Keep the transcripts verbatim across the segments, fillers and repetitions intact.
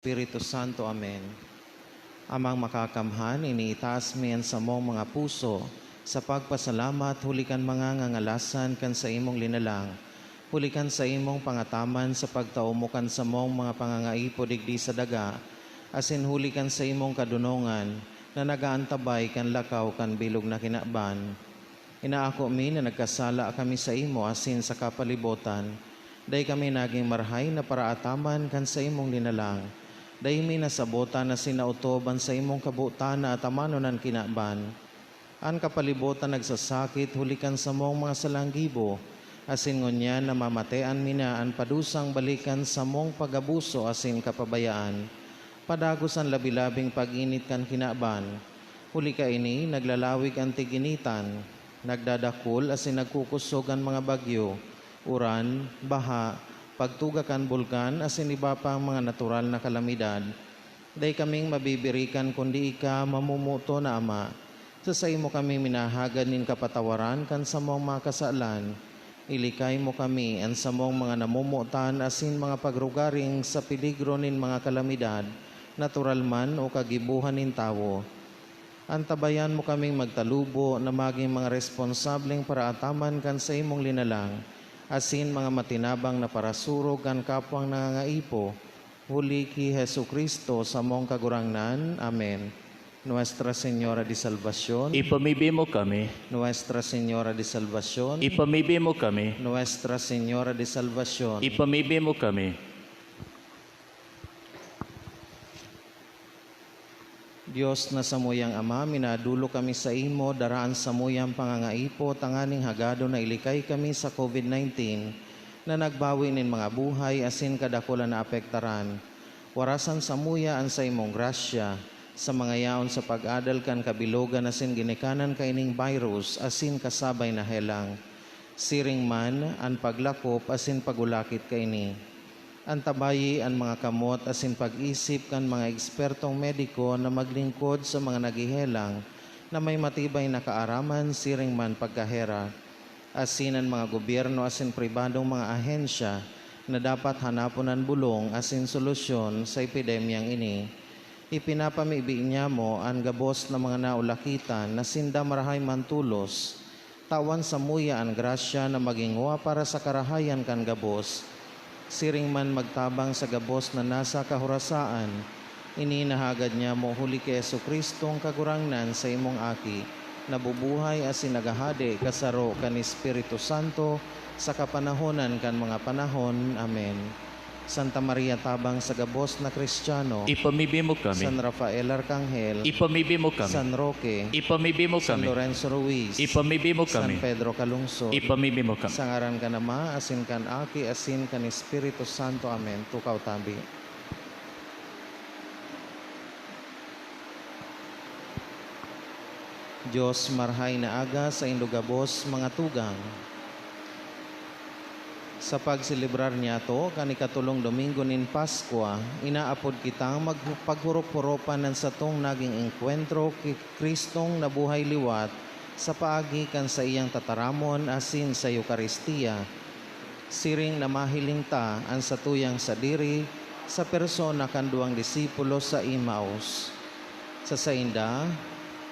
Espiritu Santo. Amen. Amang Makakamhan, iniitaas mi an samong mga puso sa pagpasalamat huli kan mga ngangalasan kan saimong linalang, huli kan saimong pangataman sa pagtao mo kan samong mga pangangaipo digdi sa daga, asin huli kan saimong kadonongan na nag-aantabay kan lakaw kan bilog na kinaban. Inaako mi na nagkasala kami saimo asin sa kapalibotan. Dai kami nagin marahay na paraataman kan saimong linalang. Dai mi nasabotan asin naotob an saimong kabotan na atamanon an kinaban. An kapalibotan nagsasakit huli kan samong mga salang gibo, asin ngunyan namamatean mi na an padusang balik kan samong pag-abuso asin kapabayaan. Padagos an labi-labing pag-init kan kinaban. Huli kaini, naglalawig an tig-initan, nagdadakul asin nagkukosog an mga bagyo, uran, baha, pagtuga kan bulkan asin iba pang mga natural na kalamidad. Dai kaming mabibirikan kundi ika, mamomoton na Ama. Sa saimo kami minahagad nin kapatawaran kan samong mga kasalan. Ilikay mo kami, an samong mga namomotan asin mga pagrugaring sa peligro nin mga kalamidad, natural man o kagibohan nin tawo. Antabayan mo kaming magtalubo na magin mga responsableng paraataman kan saimong linalang, asin mga matinabang na parasurog kan kapwang nangangaipo, huli ki Jesu-Cristo, samong Kagurangnan. Amen. Nuestra Señora de Salvacion. Ipamibi mo kami. Nuestra Señora de Salvacion. Ipamibi mo kami. Nuestra Señora de Salvacion. Ipamibi mo kami. Dios na samuyang Ama, minadolok kami saimo, dara an samuyang pangangaipo tanganing hagadon na ilikay kami sa covid nineteen na nagbawi nin mga buhay asin kadakulan na apektaran. Warasan samuya an saimong grasya sa mga yaon sa pag-adal kan kabilogan asin ginikanan kaining virus asin kasabay na helang. Siring man an paglakop asin pag-ulakit kaini. Antabayi an mga kamot asin pag-isip kan mga ekspertong mediko na maglingkod sa mga naghehelang na may matibay na kaaraman siring man pagkahera, asin an mga gobyerno asin pribadong mga ahensya na dapat hanapon an bolong asin solusyon sa epidemyang ini. Ipinapamibi niamo an gabos na mga naulakitan na sinda marahay man tolos. Tawan samuya an grasya na magin ngwa para sa karahayan kan gabos. Siring man magtabang sa gabos na nasa kahorasaan. Ini nahagad niamo huli ki Jesu-Cristong Kagurangnan, saimong Aki, nabubuhay asin naghahade kasaro kan Espiritu Santo sa kapanahonan kan mga panahon. Amen. Santa Maria, tabang sa gabos na Kristiyano. Ipamibi mo kami. San Rafael Arcangel. Ipamibi mo kami. San Roque. Ipamibi mo kami. San Lorenzo Ruiz. Ipamibi mo kami. San Pedro Calungsod. Ipamibi mo kami. Sa ngaran kan Ama, asin kan Aki, asin kan Espiritu Santo. Amen. Tukaw tabi. Dios, marahay na aga saindo gabos, mga tugang. Sa pagselebrar niyato kan ikatolong Domingo nin Paskwa, inaapod kitang mag-, paghurop-huropan an satong naging engkwentro ki Cristong nabuhay liwat sa paagi kan saiyang tataramon asin sa Eukaristia. Siring na mahiling ta an satuyang sadiri sa persona kan duwang disipulo sa Emmaus. Sa sainda,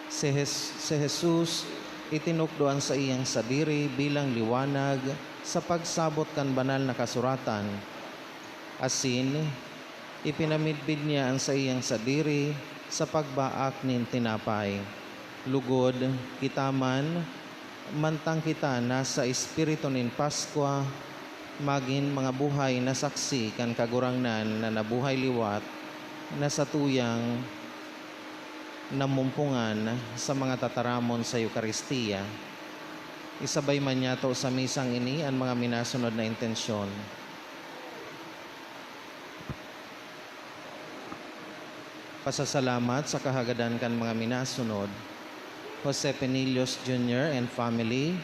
si Jes-, si Jesus itinukdo an saiyang sadiri bilang liwanag sa pagsabot kan Banal na Kasuratan, asin ipinamidbid niya an saiyang sadiri sa pagbaak nin tinapay. Lugod, kita man, mantang kita nasa espiritu nin Paskwa, magin mga buhay na saksi kan Kagurangnan na nabuhay liwat, na satuyang namumpungan sa mga tataramon sa Eukaristia. Isabay man niyato sa misang ini an mga minasunod na intensyon. Pasasalamat sa kahagadan kan mga minasunod: Jose Penillos Junior and family,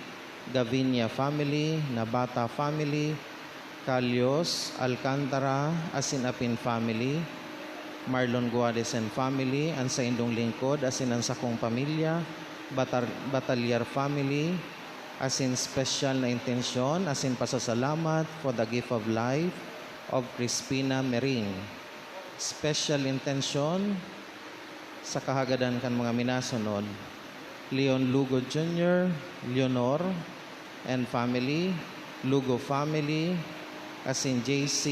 Gavinia family, Nabata family, Calios, Alcantara, asin Apin family, Marlon Guades and family, an saindong lingkod asin an sakong pamilya, Batar-, Batalier family, asin spesyal na intensyon asin pasasalamat for the gift of life of Crispina Merin. Special intensyon sa kahagadan kan mga minasunod: Leon Lugo Junior, Leonor and family, Lugo family, asin J C,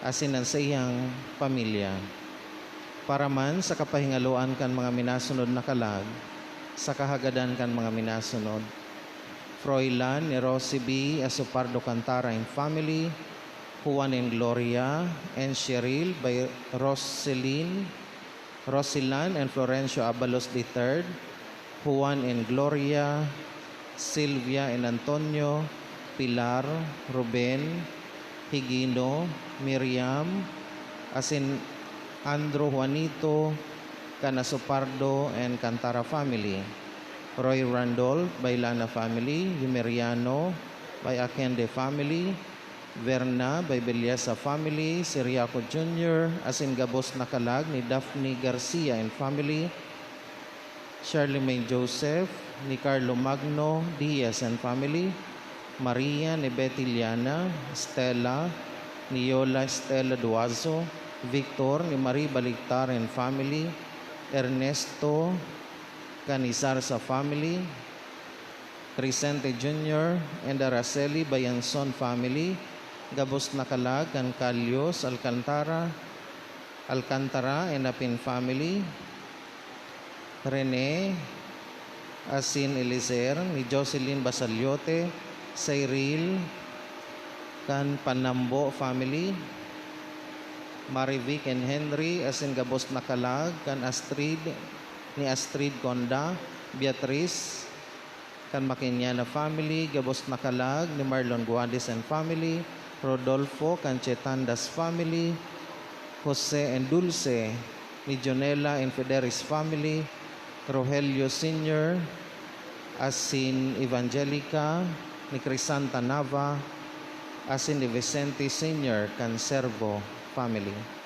asin an saiyang pamilya. Para man sa kapahingaloan kan mga minasunod na kalag, sa kahagadan kan mga minasunod: Froilan ni Rosie B Asopardo Cantara and family, Juan and Gloria and Cheryl by Roselyn, Rosilan and Florencio Abalos the third, Juan and Gloria, Silvia and Antonio, Pilar, Ruben, Higino, Miriam, asin Andrew Juanito, kan Asopardo and Cantara family, Roy Randolph by Lana family, Yumeriano by Akende family, Verna by Belleza family, Siriaco Junior, asin gabos na kalag ni Daphne Garcia and family, Charlemagne Joseph, ni Carlo Magno Diaz and family, Maria ni Betty Liana, Stella ni Yola Stella Duazo, Victor ni Marie Baligtar and family, Ernesto Canizarza family, Crescente Junior and Araceli Bayanzon family, gabos na kalag kan Calios Alcantara, Alcantara and Apin family, Rene asin Eliezer, ni Jocelyn Basaliote, Cyril kan Panambo family, Marivic and Henry, asin gabos na kalag kan Astrid, ni Astrid Conda, Beatriz, kan Maquiniana family, gabos na kalag ni Marlon Guades and family, Rodolfo kan Chetandas family, Jose and Dulce ni Jonela and Fideris family, Rogelio Senior asin Evangelica ni Crisanta Nava, asin ni Vicente Senior kan Servo family.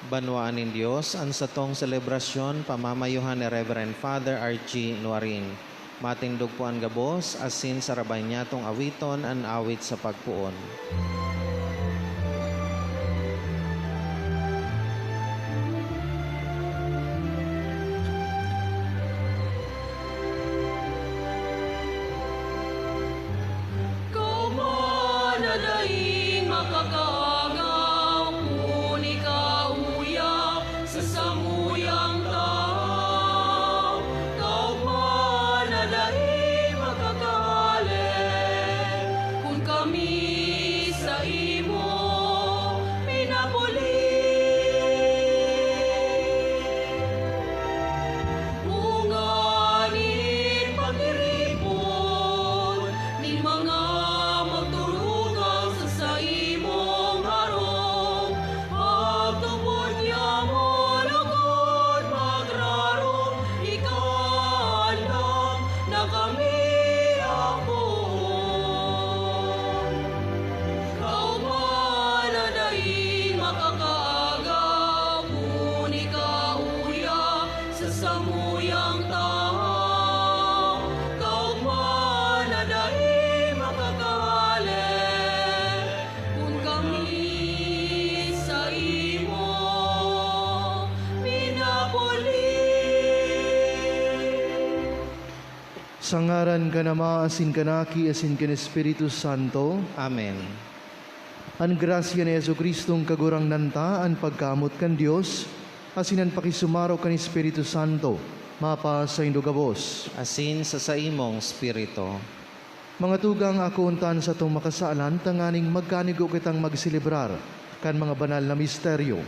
Banwaan nin Dios, an satong selebrasyon pamamayuhan ni Reverend Father Archie Nuarin. Matindog po an gabos, asin sarabayan niyatong awiton an awit sa pagpoon. Kaoma na daing makakaagaw kun ika uya sa samuyang tahaw. Kaoma na daing makakaagaw Sa ngaran kan Ama, asin kan Aki, asin kan Espiritu Santo. Amen. An grasya ni Jesu-Cristong Kagurangnan ta, an pagkamoot kan Dios, asin an pakisumaro kan Espiritu Santo, mapasaindo gabos. Asin sa saimong espiritu. Mga tugang, akoon ta an satong makasalan tanganing magkanigo kitang magselebrar kan mga banal na misteryo.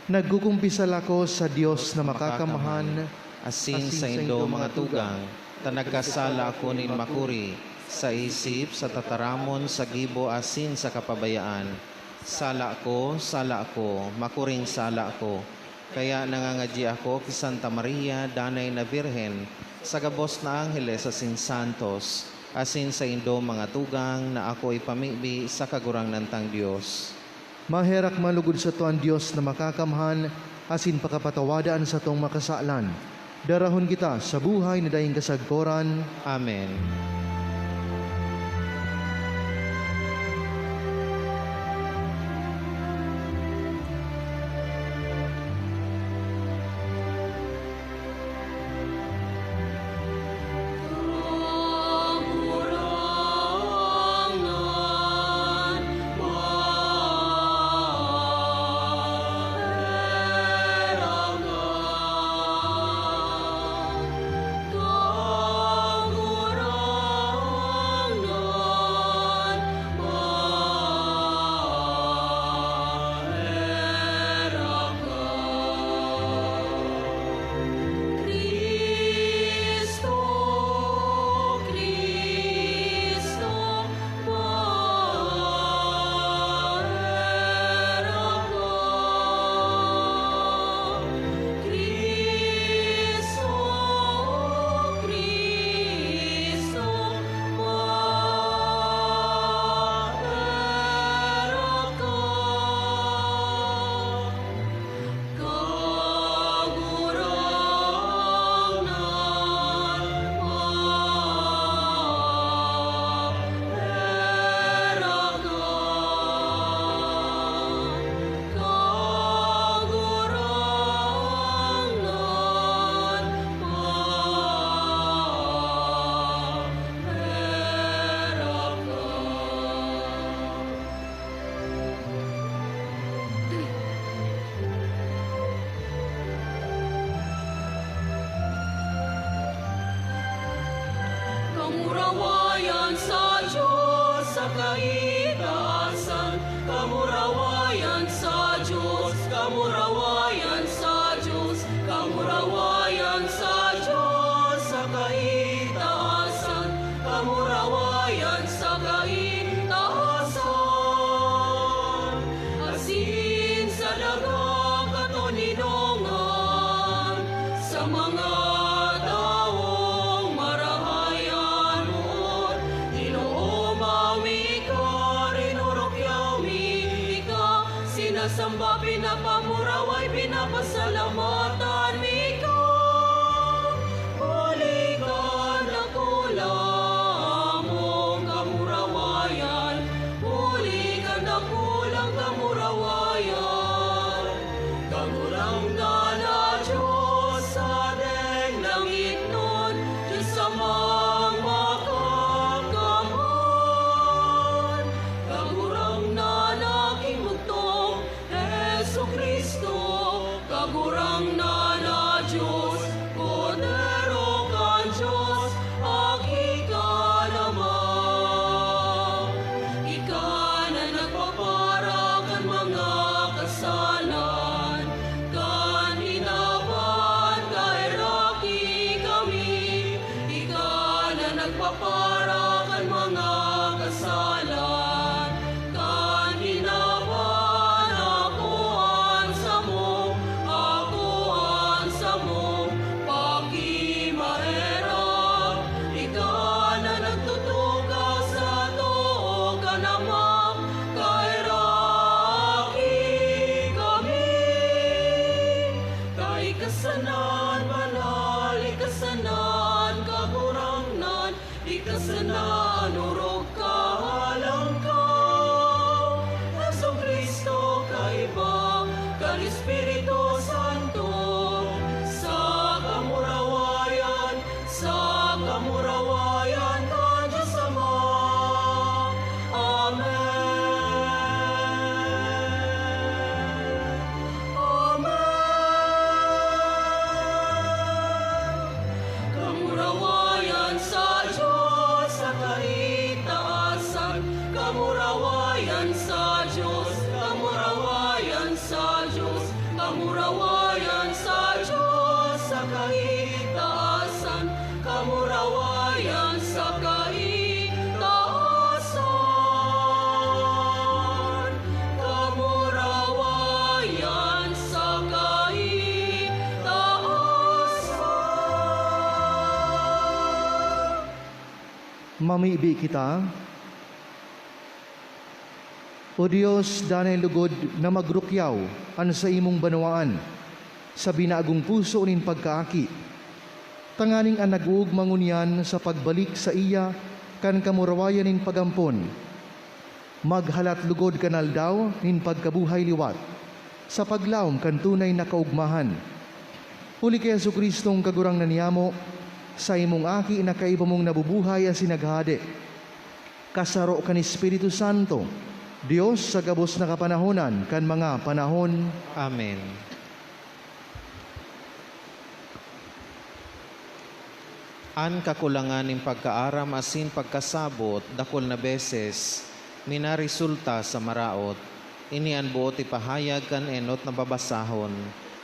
Nagkukumpisal ako sa Dios na makakamhan, asin saindo, mga tugang, ta nagkasala ako nin makuri, sa isip, sa tataramon, sa gibo, asin sa kapabayaan. Sala ko, sala ko, makuring sala ko. Kaya nangangadyi ako ki Santa Maria, Danay na Birhen, sa gabos na angheles asin santos, asin saindo, mga tugang, na ako ipamibi sa Kagurangnan tang Dios. Maherak man lugod sato an Dios na makakamhan asin pakapatawada an satong makasalan. Darahon kita sa buhay na daing kasagkoran. Amen. Kamurawayan sa Dios sa kaitaasan. Kamurawayan sa Dios, kamurawayan sa Dios, kamurawayan sa Dios sa kaitaasan. Kamurawayan sa kaitaasan, asin sa daga katoninongan, sa mga tawong marahay an boot. Ginoo, mayo mi ka, rinurukyaw mi ka, sinasamba, pinapamuraway, pinapasalamatan mi ka. Huli kan dakulang mong kamurawayan, huli kan dakulang kamurawayan. Kagurangnan na Dios sa deng langitnon, Dios Amang makakamhan. Kagurangnan na Aking Bugtong, Jesu-Cristo, Kagurangnan na Dios, Kordero kan Dios, Aki kan Ama. Ika na nagpapara kan mga kasalan kan kinaban, kaheraki kami. Ika na nagpapara kan mga kasalan kan kinaban, ako an samo, ako an samo, pakimaherak. Ika na nagtutukaw sa too kan Ama, kaheraki kami. Ika sana an banal, ika sana an kagurangnan, ika sana an orog kahalangkaw. Jesu-Cristo, kaiba kan Espiritu Santo, sa kamurawayan, sa Mamibi kita. O Dios, danay lugod na magrukyaw an saimong banwaan sa binagong puso nin pagkaaki, tanganing an nag-oogma ngunyan sa pagbalik saiya kan kamurawayan nin pag-ampon, maghalat lugod kan aldaw nin pagkabuhay liwat sa paglaom kan tunay na kaogmahan. Huli ki Jesu-Cristong Kagurangnan niyamo, saimong Aki na kaiba mong nabubuhay asin naghahade, kasaro kan Espiritu Santo, Dios sa gabos na kapanahonan kan mga panahon. Amen. An kakulangan nin pagkaaram asin pagkasabot dakul na beses minaresulta sa maraot. Ini an boot ipahayag kan enot na babasahon.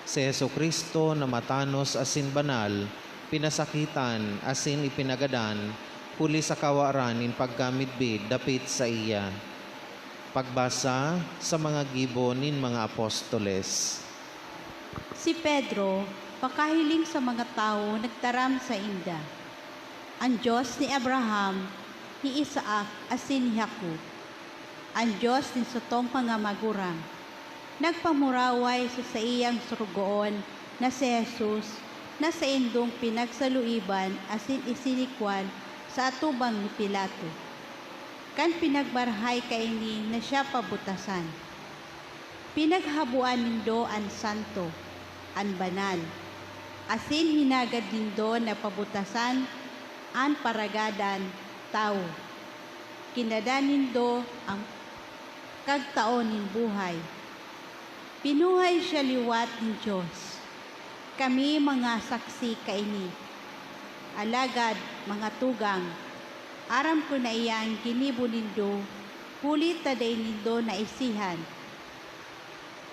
Si Jesu-Cristo na matanos asin banal, pinasakitan asin ipinagadan huli sa kawaran nin pagkamidbid dapit saiya. Pagbasa sa mga gibo nin mga apostoles. Si Pedro, pakahiling sa mga tawo, nagtaram sainda, "An Dios ni Abraham, ni Isaac, asin ni Jacob, an Dios nin satong mga magurang, nagpamuraway sa saiyang sorogoon na si Jesus, na saindong pinagsaluiban asin isinikwan sa atubang ni Pilato, kan pinagmarahay kaini na siya pabutasan. Pinaghaboan nindo an santo, an banal, asin hinagad nindo na pabutasan an paragadan tawo. Kinadan nindo an kagtao nin buhay. Binuhay siya liwat nin Dios. Kami mga saksi kaini. Alagad, mga tugang, aram ko na iyan ginibo nindo, huli ta dai nindo naisihan.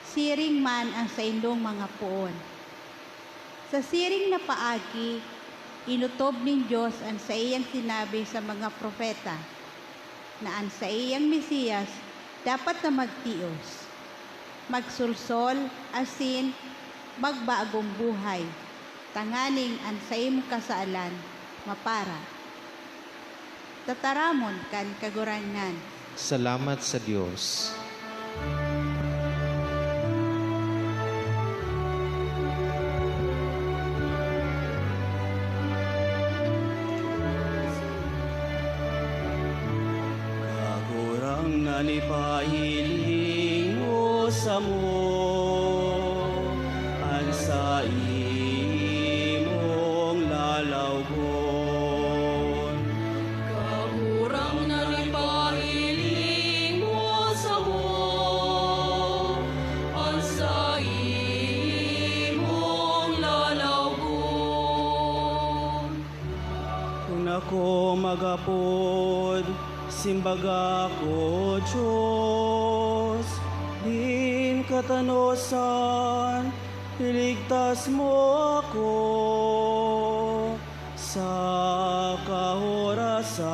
Siring man an saindong mga poon. Sa siring na paagi, inotob nin Dios an saiyang sinabi sa mga propeta, na an saiyang Mesias dapat na magtios, magsolsol, asin magbagong buhay, tanganing an saimong kasalan mapara. Tataramon kan Kagurangnan. Salamat sa Dios. Kagurangnan, ipahiling mo samo an saimong lalawgon. Kagurangnan, ipahiling mo samo an saimong lalawgon. Kun ako mag-apod, simbaga ko, Dios, nin katanosan, iligtas mo ako sa kahorasan,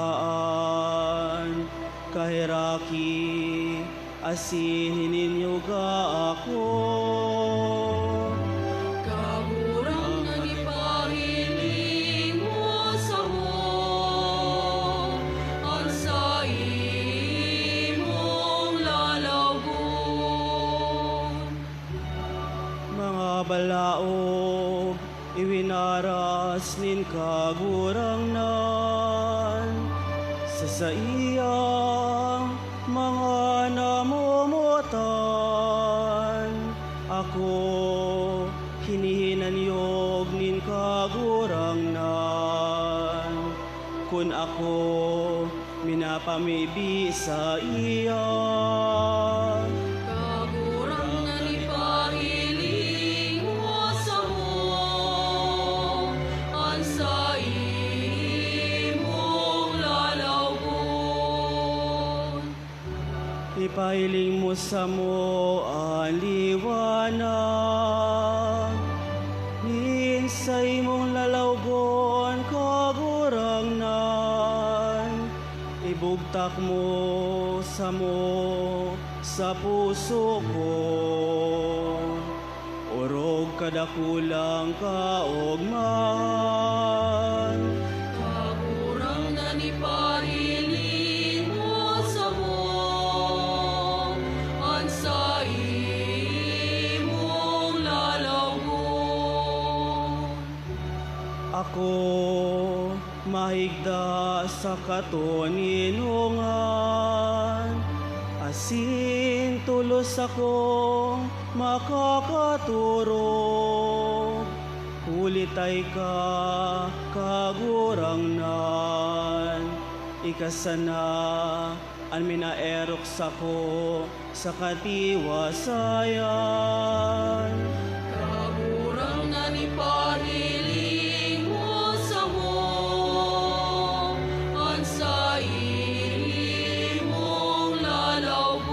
kaheraki, asin hininyuga ako. Kagurangnan, ipahiling mo samo an saimong lalawgon. Mga balaog, iwinaras nin Kagurangnan sa saiyang mga namomotan. Ako, hinihinanyog nin Kagurangnan, kun ako minapamibi saiya. Kagurangnan, ipahiling mo samo an saimong lalawgon. Ipahiling mo samo an liwanag nin saimong lalawgon, Kagurangnan. Ibugtak mo samo sa puso ko, orog kadakulang kaogmahan. Kagurangnan, ipahiling Igda sa katoninongan, asin tolos akong makakatorog, huli ta ika, Kagurangnan, ika sana an minaerok sako sa katiwasayan. Kagurangnan, ipahiling mo samo an saimong lalawgon.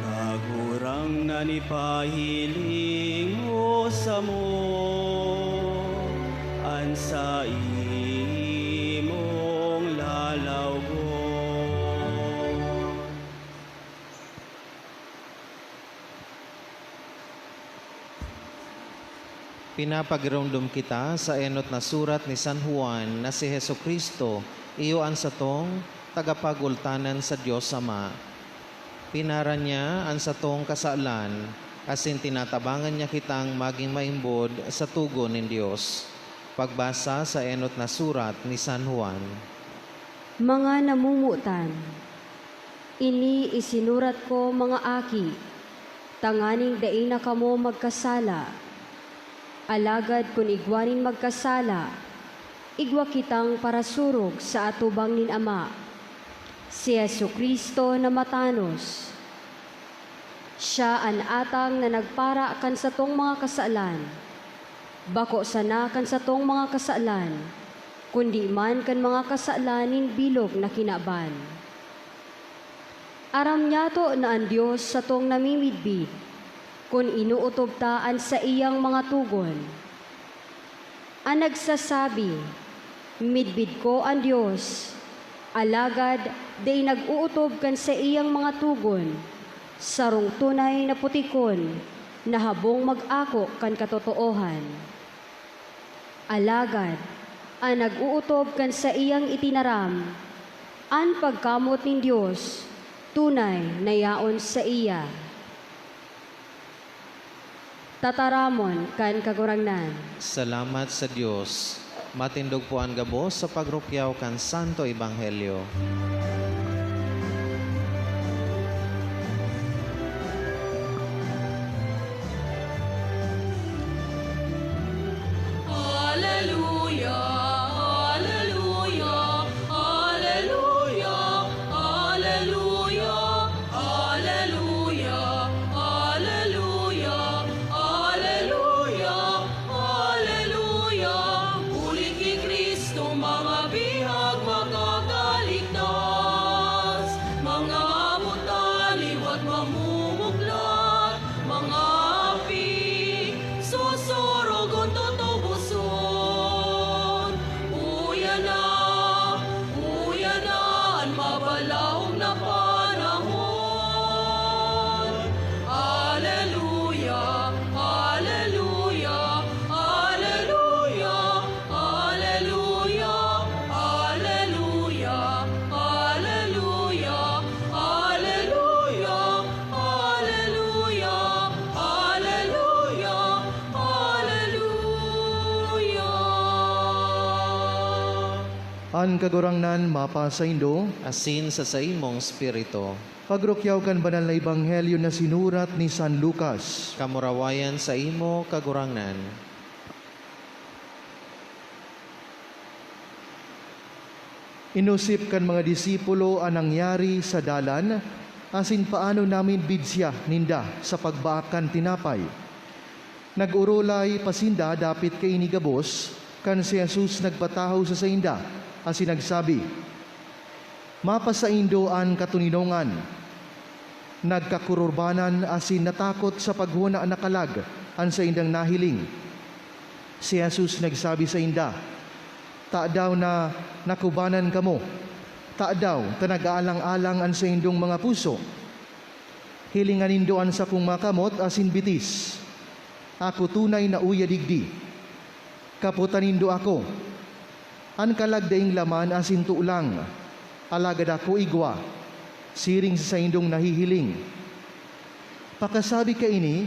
Kagurangnan, ipahiling mo samo an saimong lalawgon. Pinapagiromdom kita sa enot na surat ni San Juan na si Jesu-Cristo iyo an satong tagapagultanan sa Dios Ama. Pinaran niya an satong kasalan, asin tinatabangan niya kitang magin maimbod sa togon nin Dios. Pagbasa sa enot na surat ni San Juan. Mga namomotan, ini isinurat ko, mga aki, tanganing dai na kamo magkasala. Alagad kun igwa nin magkasala, igwa kitang parasurog sa atubang nin Ama, si Jesu-Cristo na matanos. Siya an atang na nagpara kan satong mga kasalan, bako sana kan satong mga kasalan, kundi man kan mga kasalan nin bilog na kinaban. Aram niyato na an Dios satong namimidbid, kun inootob ta an saiyang mga togon. An nagsasabi, "Midbid ko an Dios," alagad dai nag-ootob kan saiyang mga togon, sarong tunay na putikon na habong mag-ako kan katotoohan. Alagad an nag-ootob kan saiyang itinaram, an pagkamot nin Dios tunay na yaon saiya. Tataramon kan Kagurangnan. Salamat sa Dios. Matindog po an gabos sa pagrukyaw kan Santo Ebanghelyo. Aleluya, aleluya, aleluya, aleluya. Aleluya, aleluya, aleluya, aleluya. Huli ki Cristo, mga bihag makakaligtas, mga buta liwat mamumuklat, mga api susorogon, tutuboson. Uya na, uya na an mabalahog na panahon. Aleluya, aleluya, aleluya, aleluya, aleluya, aleluya, aleluya, aleluya, aleluya, aleluya. An Kagurangnan mapasaindo. Asin sa saimong espiritu. Pagrukyaw kan Banal na Ebanghelyo na sinurat ni San Lucas. Kamurawayan saimo, Kagurangnan. Inosip kan mga disipulo an nangyari sa dalan, asin paano namidbid siya ninda sa pagbaak kan tinapay. Nag-orolay pa sinda dapit kaini gabos, kan si Jesus nagpatahaw sa sainda, asin nagsabi, "Mapasaindo an katoninongan." Nagkakururbanan asin natakot sa paghona na kalag an saindang nahiling. Si Jesus nagsabi sainda, "Tadaw na nakubanan kamo? Tadaw ta nag-aalang-alang an saindong mga puso? Hilinga nindo an sakong mga kamot asin bitis. Ako tunay na uya digdi. Kapotan nindo ako. An kalag daing laman asin tolang, alagad ako igwa, siring sa saindong nahihiling." Pakasabi kaini,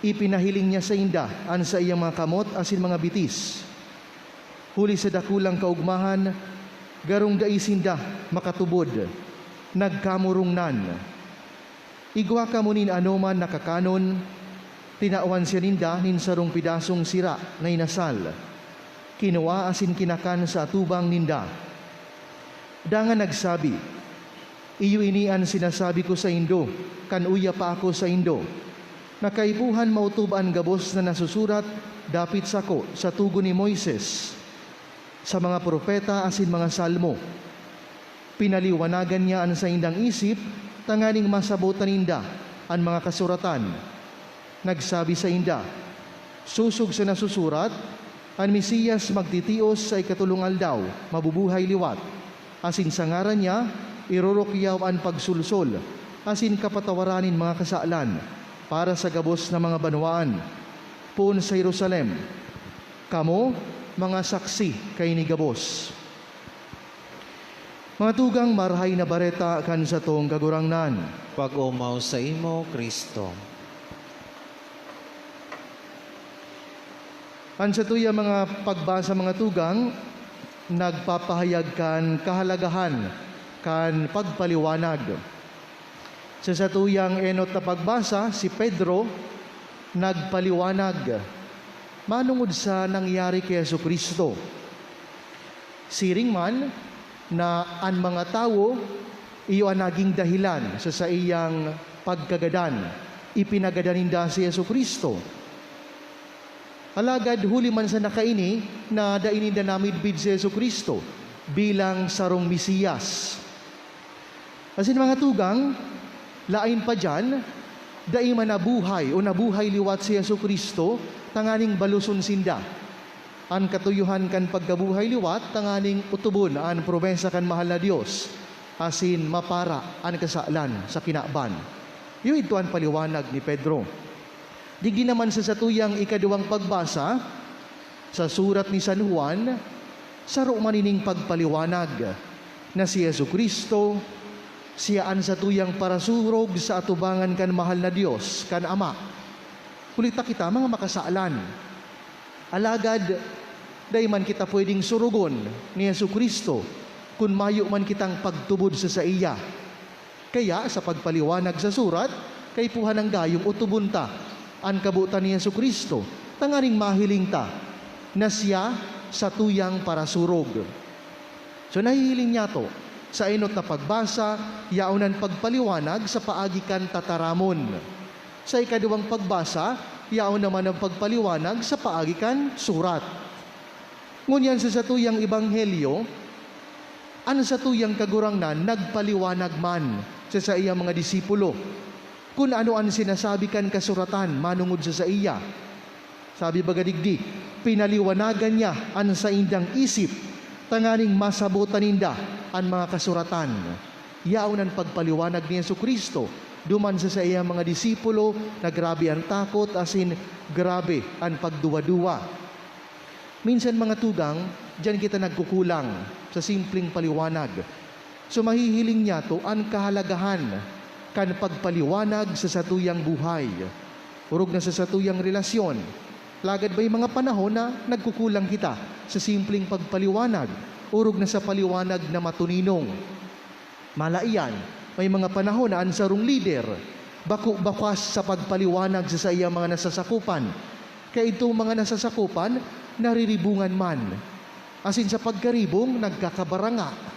ipinahiling niya sainda an saiyang mga kamot asin mga bitis. Huli sa dakulang kaogmahan, garong dai sinda makatubod, nagkamurungnan. Igwa kamo nin anoman na kakanon, tinawan siya ninda nin sarong pedasong sira na inasal. Kinua asin kinakan sa atubang ninda. Dangan nagsabi, "Iyo ini an sinasabi ko saindo, kan uya pa ako saindo, na kaipuhan maotob an gabos na nasusurat dapit sako sa togon ni Moises, sa mga propeta asin mga salmo." Pinaliwanagan niya an saindang isip tanganing masabotan ninda an mga kasuratan. Nagsabi sainda, "Sosog sa nasusurat, an Mesias magtitios sa ikatolong aldaw, mabubuhay liwat, asin sa ngaran niya, irurukyaw an pagsolsol asin kapatawaran nin mga kasalan para sa gabos na mga banwaan, poon sa Jerusalem. Kamo, mga saksi kaini gabos." Mga tugang, Marahay na Bareta kan satong Kagurangnan. Pag-omaw saimo, Cristo. An satuyang mga pagbasa, mga tugang, nagpapahayag kan kahalagahan kan pagpaliwanag. Sa satuyang enot na pagbasa, si Pedro nagpaliwanag manongod sa nangyari ki Jesu-Cristo. Siring man na an mga tawo iyo an nagin dahilan sa saiyang pagkagadan, ipinagadan ninda si Jesu-Cristo. Alagad huli man sana kaini na dai ninda namidbid si Jesu-Cristo bilang sarong Mesiyas. Asin, mga tugang, laen pa diyan, dai man nabuhay o nabuhay liwat si Jesu-Cristo tanganing baloson sinda an katuyohan kan pagkabuhay liwat tanganing otobon an promesa kan mahal na Dios asin mapara an kasalan sa kinaban. Iyo idto an paliwanag ni Pedro. Digdi naman sa satuyang ikaduwang pagbasa, sa surat ni San Juan, saro man ining pagpaliwanag na si Jesu-Cristo, siya an satuyang parasurog sa atubangan kan mahal na Dios, kan Ama. Huli ta kita mga makasalan. Alagad, dai man kita pwedeng surugon ni Jesu-Cristo kun mayo man kitang pagtubod sa saiya. Kaya, sa pagpaliwanag sa surat, kaipuhan an gayong otobon ta an kabotan ni Jesu-Cristo, tanganing mahiling ta na siya satuyang parasurog. So, nahihiling niyato, sa enot na pagbasa, yaon an pagpaliwanag sa paagi kan tataramon. Sa ikaduwang pagbasa, yaon naman an pagpaliwanag sa paagi kan surat. Ngunyan, sa satuyang ebanghelyo, an satuyang Kagurangnan nagpaliwanag man sa saiyang mga disipulo kun ano an sinasabi kan kasuratan manongod sa saiya. Sabi baga digdi, "Pinaliwanagan niya an saindang isip tanganing masabotan ninda an mga kasuratan." Yaon an pagpaliwanag ni Jesu-Cristo duman sa saiyang mga disipulo na grabe an takot asin grabe an pagduwa-duwa. Minsan, mga tugang, diyan kita nagkukulang sa simpleng paliwanag. So, mahihiling niyato an kahalagahan kan pagpaliwanag sa satuyang buhay, orog na sa satuyang relasyon. Lagad may mga panahon na nagkukulang kita sa simpleng pagpaliwanag, orog na sa paliwanag na matuninong. Mala iyan, may mga panahon na an sarong lider bako bakas sa pagpaliwanag sa saiyang mga nasasakupan, kaya itong mga nasasakupan nariribungan man, asin sa pagkaribong, nagkakabaranga.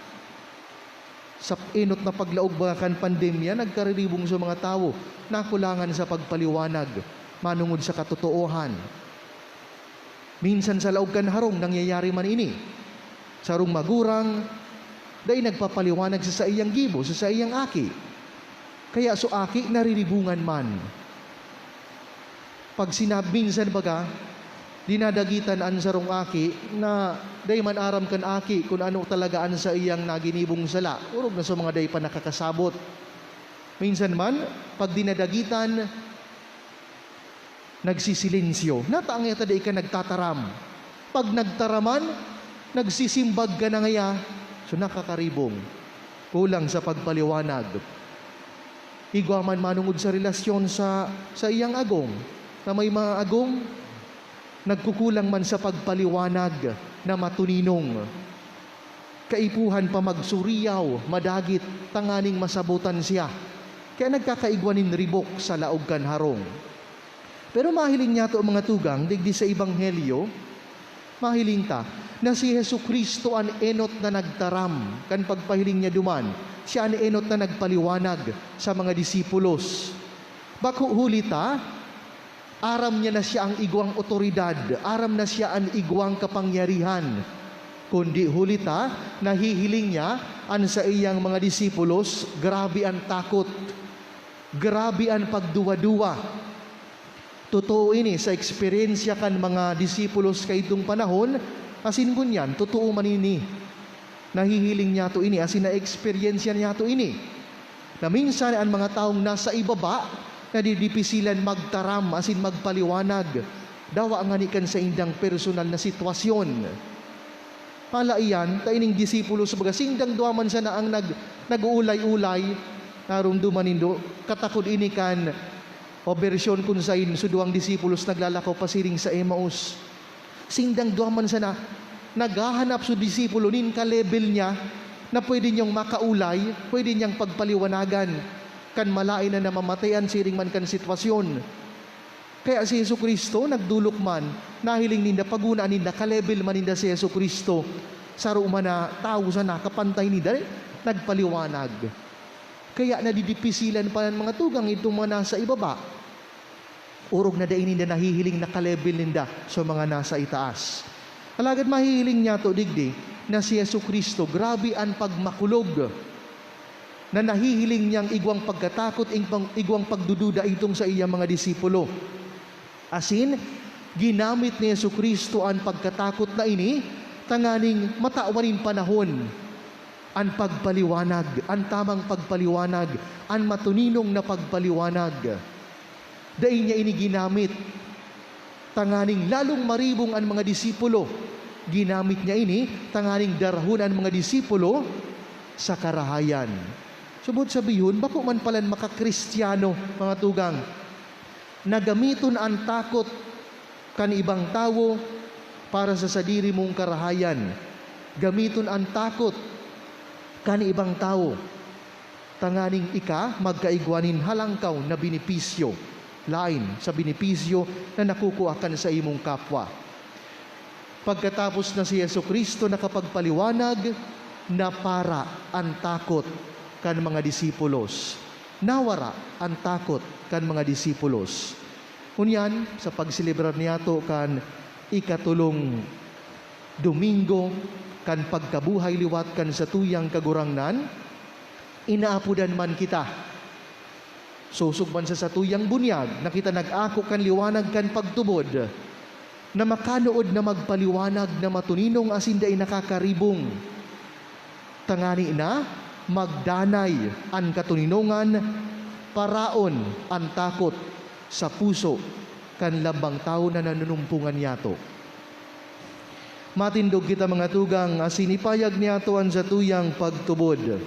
Sa enot na paglaog mga kan pandemya, nagkariribong sa mga tawo, nakulangan sa pagpaliwanag manongod sa katotoohan. Minsan sa laog kan harong nangyayari man ini. Sarong magurang, dai nagpapaliwanag sa saiyang gibo, sa saiyang aki. Kaya so aki nariribungan man. Pag sinab-, minsan baga, dinadagitan an sarong aki na dai man aram kan aki kun ano talaga an saiyang naginibong sala, orog na sa mga dai pa nakakasabot. Minsan man, pag dinadagitan, nagsisilensyo. Nata ngaya ta dai ka nagtataram. Pag nagtaraman, nagsisimbag ka na ngaya. So, nakakaribong. Kulang sa pagpaliwanag. Igwa man manongod sa relasyon sa, sa iyang agom, na may mga agom, nagkukulang man sa pagpaliwanag. na matuninong. Kaipuhan pa magsuriyaw, madagit, tanganing masabotan siya. Kaya nagkakaigwa nin ribok sa laog kan harong. Pero mahiling niyato, mga tugang, digdi sa Ebanghelyo, mahiling ta na si Jesu-Cristo an enot na nagtaram kan pagpahiling niya duman. Siya an enot na nagpaliwanag sa mga disipulos. Bako huli ta, aram niya na siya an igwang awtoridad, aram na siya an igwang kapangyarihan. Kundi huli ta, nahihiling niya an saiyang mga disipulos, grabe an takot, grabe an pagduwa-duwa. Totoo ini sa eksperyensya kan mga disipulos kaidtong panahon, asin ngunyan, totoo man ini. Nahihiling niyato ini, asin na-eksperyensya niyato ini, na minsan an mga tawong nasa ibaba nadidipisilan magtaram asin magpaliwanag, dawa ngani kan saindang personal na sitwasyon. Hala iyan, ta ining disipulos, baga sindang duwa man sana ang nag-, nag-uulay-ulay, narumduman nindo, katakod ini kan, o bersyon kun sain so duwang disipulos naglalakaw pasiring sa Emmaus. Sindang duwa man sana naghahanap so disipulo nin ka-level niya na pwede niyang makaulay, pwede niyang pagpaliwanagan kan malaen na namamatean siring man kan sitwasyon. Kaya si Jesu-Cristo nagdolok man, nahiling ninda, pagunaan ninda, ka-level man ninda si Jesu-Cristo. Saro man na tawo sana kapantay ninda, nagpaliwanag. Kaya nadidipisilan pa an mga tugang, itong mga nasa ibaba. Orog na dai ninda nahihiling na ka-level ninda sa mga nasa itaas. Alagad mahihiling niyato digdi na si Jesu-Cristo, grabe an pagmakulog na nahihiling niyang igwang pagkatakot, igwang, igwang pagdududa itong saiyang mga disipulo. Asin, ginamit ni Jesu-Cristo an pagkatakot na ini tanganing matawan nin panahon an pagpaliwanag, an tamang pagpaliwanag, an matuninong na pagpaliwanag. Dai niya ini ginamit tanganing lalong maribong an mga disipulo. Ginamit niya ini tanganing darahon an mga disipulo sa karahayan. Subot sabihon, bako man palan makakristiyano, mga tugang, na gamiton an takot kan ibang tawo para sa sadiri mong karahayan. Gamiton an takot kan ibang tawo tanganing ika magkaigwa nin halangkaw na benepisyo, lain sa benepisyo na nakukua kan saimong kapwa. Pagkatapos na si Jesu-Cristo nakapagpaliwanag, napara an takot kan mga disipulos. Nawara an takot kan mga disipulos. Ngunyan, sa pagselebrar niyato kan ikatolong Domingo kan pagkabuhay liwat kan satuyang Kagurangnan, inaapodan man kita. Sosog man sa satuyang bunyag na kita nag-ako kan liwanag kan pagtubod, na makanood na magpaliwanag na matuninong asin dai nakakaribong, tangani na magdanay an katoninongan, paraon an takot sa puso kan lambang tawo na nanunumpongan niyato. Matindog kita, mga tugang, asin ipayag niyato an satuyang pagtubod.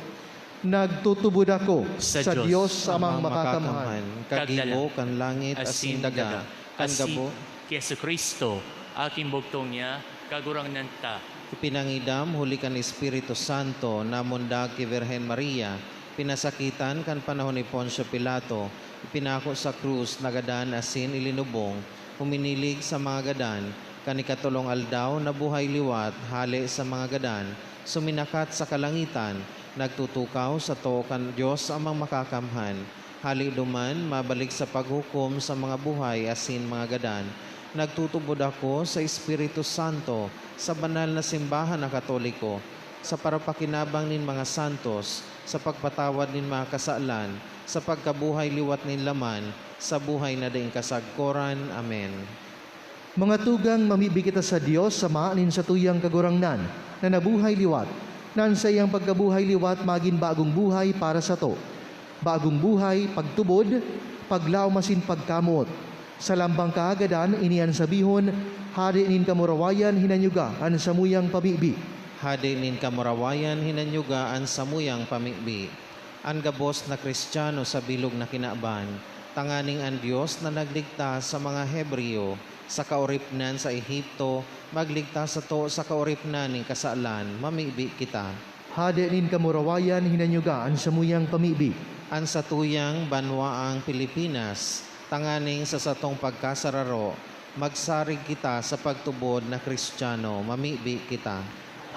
Nagtutubod ako sa Dios Amang Makakamhan, kag Lalaw, kan langit asin daga, kan gabo ki Jesu-Cristo, aking bugtong niya, Kagurangnan ta. Ipinangidam huli kan Espiritu Santo, namundag ki Birhen Maria, pinasakitan kan panahon ni Poncio Pilato, ipinako sa krus, nagadan asin ilinubong, huminilig sa mga gadan, kan ikatolong aldaw nabuhay liwat hale sa mga gadan, suminakat sa kalangitan, nagtutukaw sa too kan Dios Amang Makakamhan. Hale duman, mabalik sa paghukom sa mga buhay asin mga gadan. Nagtutubod ako sa Espiritu Santo, sa banal na simbahan na Katoliko, sa parapakinabang nin mga santos, sa pagpatawad nin mga kasalan, sa pagkabuhay liwat nin laman, sa buhay na daing kasagkoran. Amen. Mga tugang, mamibi kita sa Dios, Ama nin satuyang Kagurangnan, na nabuhay liwat, na an saiyang pagkabuhay liwat magin bagong buhay para sato. Bagong buhay, pagtubod, paglaom asin pagkamoot. Sa lambang kahagadan, ini an sabihon, "Hade nin kamurawayan, hinanyuga an samuyang pamibi." Hade nin kamurawayan, hinanyuga an samuyang pamibi. An gabos na Cristiano sa bilog na kinaban, tanganing an Dios na nagligtas sa mga Hebreo, sa kaoripnan sa Ehipto, magligtas sato sa kaoripnan nin kasalan, mamibi kita. Hade nin kamurawayan, hinanyuga an samuyang pamibi. An satuyang banwaang Pilipinas, tanganing sa satong pagkasararo, magsarig kita sa pagtubod na Kristiyano, mamibi kita.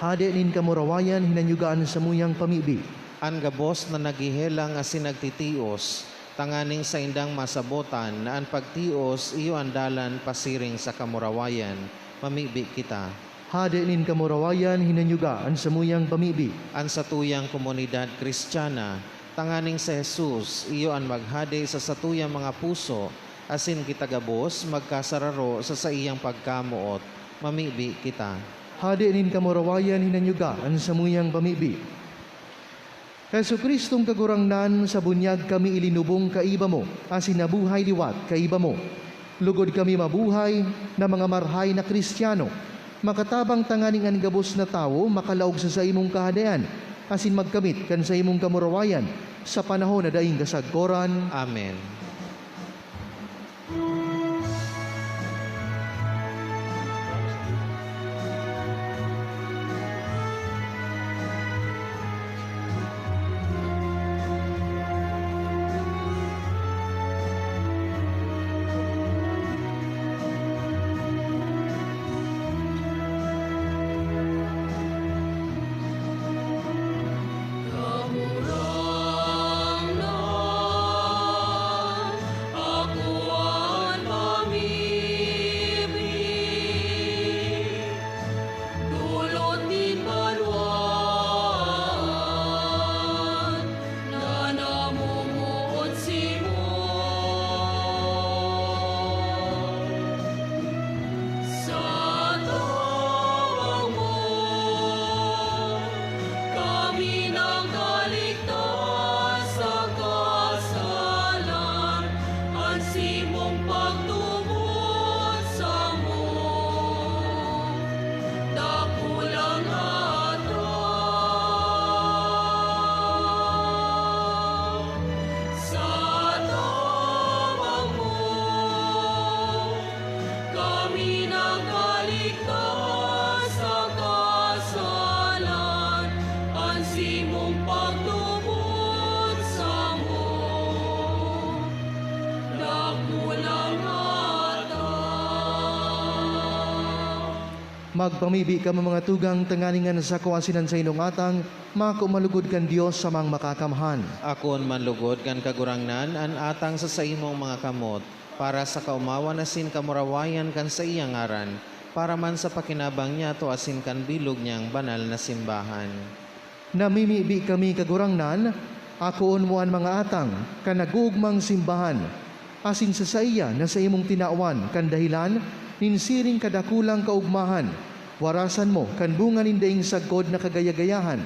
Hade nin kamurawayan, hinanyuga an samuyang pamibi. An gabos na naghehelang asin nagtitios, tanganing saindang masabotan na an pagtios iyo an dalan pasiring sa kamurawayan, mamibi kita. Hade nin kamurawayan, hinanyuga an samuyang pamibi. An satuyang komunidad Kristiyana, tanganing si Jesus iyo an maghade sa satuyang mga puso, asin kita gabos magkasararo sa saiyang pagkamoot, mamibi kita. Hade nin kamurawayan, hinanyuga an samuyang pamibi. Jesu-Cristong Kagurangnan, sa bunyag kami ilinubong kaiba mo, asin nabuhay liwat kaiba mo. Logod kami mabuhay na mga marahay na Cristiano, makatabang tanganing an gabos na tawo makalaog sa saimong Kahadean, asin magkamit kan saimong kamurawayan sa panahon na daing kasagkoran. Amen. Kagurangnan, ako an pamibi, dulot nin banwaan na namomoot simo. Sa tabang mo, kami nakaligtas sa kasalan, an simong pagtubod samo, dakulang atang. Sa tabang mo, kami nakaligtas sa kasalan, an simong pagtubod samo, dakulang atang. Magpamibi kamo, mga tugang, tanganing an sako asin an saindong atang mako malugod kan Dios Amang Makakamhan. Akoon man lugod kan Kagurangnan an atang sa saimong mga kamot, para sa kaomawan asin kamurawayan kan saiyang ngaran, para man sa pakinabang niyato asin kan bilog niyang banal na simbahan. Namimibi kami, Kagurangnan, akoon mo an mga atang kan nag-oogmang simbahan, asin sa saiya na saimong tinawan kan dahelan nin siring kadakulang kaogmahan, warasan mo kan bunga nin daing sagkod na kagaya-gayahan,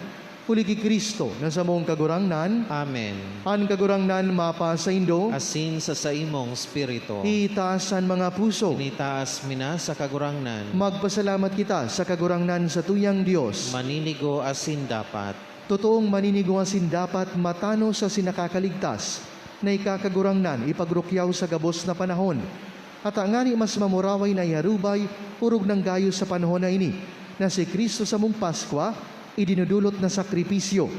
huli ki Cristo na samong Kagurangnan. Amen. An Kagurangnan mapasaindo. Asin sa saimong espiritu. Itaas an mga puso. Initaas mi na sa Kagurangnan. Magpasalamat kita sa Kagurangnan, satuyang Dios. Maninigo asin dapat. Totoong maninigo asin dapat, matanos asin nakakaligtas, na ika, Kagurangnan, ipagrukyaw sa gabos na panahon. Ata ngani mas mamuraway na iharubay, orog nang gayo sa panahon na ini, na si Cristo samong Paskwa, idinodolot na sakripisyo.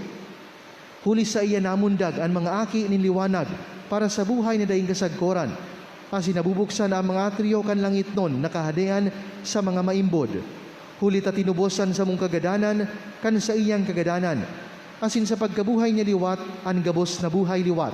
Huli saiya namundag an mga aki nin liwanag para sa buhay na daing kasagkoran, asin nabubuksan na an mga atriyo kan langitnon na kahadean sa mga maimbod. Huli ta tinubos an samong kagadanan kan saiyang kagadanan, asin sa pagkabuhay niya liwat an gabos na buhay liwat.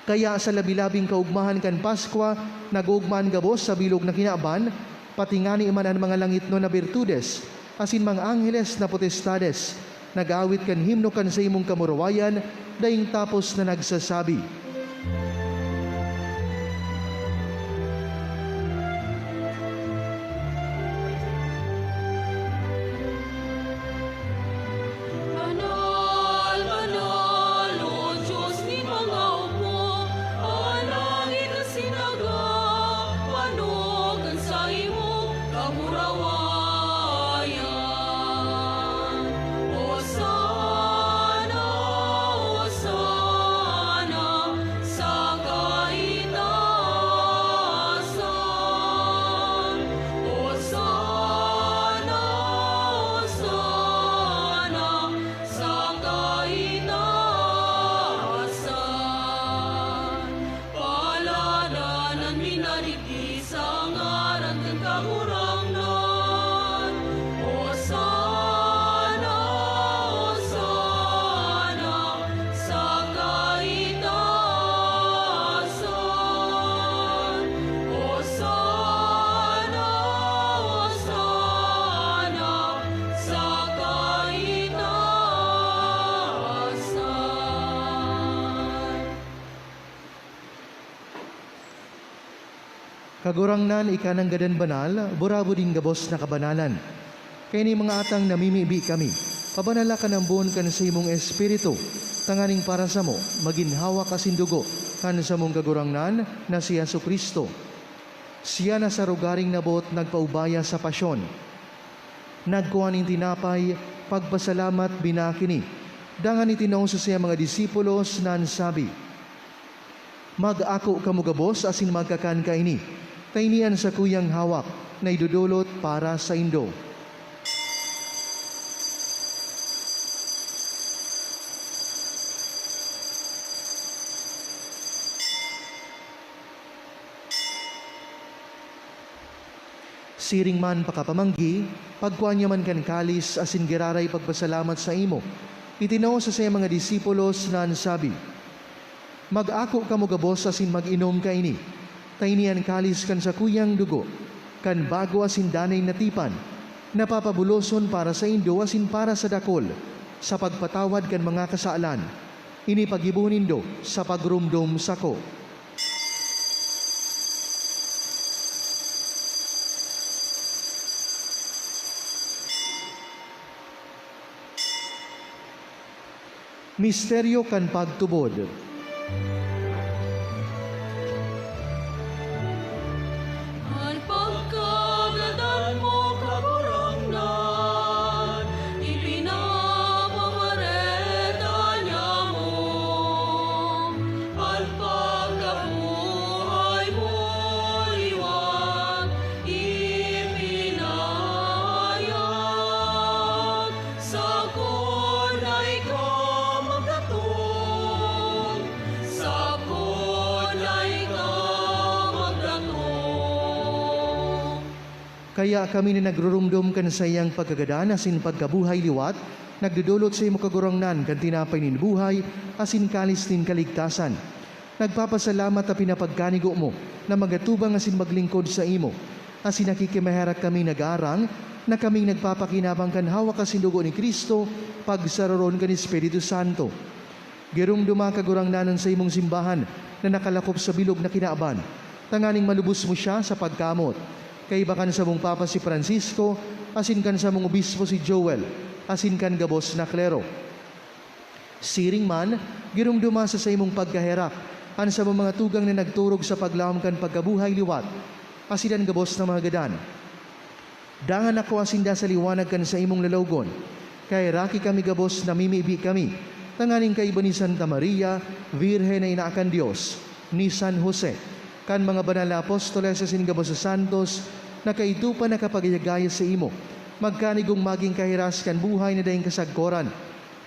Kaya sa labi-labing kaogmahan kan Paskwa, nag-oogma an gabos sa bilog na kinaban, pati ngani man an mga langitnon na birtudes, asin mga angheles na potestades, nag-aawit kan himno kan saimong kamurawayan, daing tapos na nagsasabi, "Banal, banal, O Dios nin mga opo, an langit asin daga, panog kan saimong kamurawayan. Hosana, Hosana, Kagurangnan, ika nanggadan banal, burabod nin gabos na kabanalan. Kaini mga atang namimibi kami, pabanala kan ambon kan saimong Espiritu, tanganing para samo magin hawak asin dugo kan samong Kagurangnan na si Jesu-Cristo. Siya na sa rogaring nabot nagpaubaya sa pasyon. Nagkua nin tinapay, pagpasalamat, binakini, dangan itinao sa saiyang mga disipulos na an sabi, "Mag-ako kamo gabos asin magkakan kaini, ta ini an sakuyang hawak na idodolot para saindo." Siring man pakapamanggi, pagkua niya man kan kalis asin giraray pagpasalamat saimo, itinao sa saiyang mga disipulos na an sabi, "Mag-ako kamo gabos asin mag-inom kaini, ta ini an kalis kan sakuyang dugo, kan bago asin danay na tipan, na papabuloson para saindo asin para sa dakul, sa pagpatawad kan mga kasalan. Ini paggibo nindo sa pagromdom sako." Misteryo kan pagtubod. An pagkagadan mo, Kagurangnan, ipinapamareta niamo. An pagkabuhay mo liwat ipinahayag, sagkod na ika magdatong, sagkod na ika magdatong. Kaya kami na nagruromdom kan saiyang pagkagadan asin pagkabuhay liwat, nagdodolot saimo, Kagurangnan, kan tinapay nin buhay asin kalis nin kaligtasan. Nagpapasalamat ta pinapagkanigo mo na magatubang asin maglingkod saimo, asin nakikimaherak kami nag-aarang na kaming nagpapakinabang kan hawak asin dugo ni Cristo, pagsararoon kan Espiritu Santo. Giromdoma, Kagurangnan, an saimong simbahan na nakalakop sa bilog na kinaban, tanganing malubos mo siya sa pagkamoot, kaiba kan samong Papa si Francisco, asin kan samong Obispo si Joel, asin kan gabos na klero. Siring man, giromdoma sa saimong pagkaherak an samong mga tugang na nagturog sa paglaom kan pagkabuhay liwat, asin an gabos na mga gadan. Dangan nakua sinda sa liwanag kan saimong lalawgon. Kaheraki kami gabos, namimibi kami, tanganing kaiba ni Santa Maria, Birhen na ina kan Dios, ni San Jose, kan mga banal na apostoles asin gabos na santos na kaidto pa nakapagayagaya saimo, magkanigong magin kahiras kan buhay na daing kasagkoran.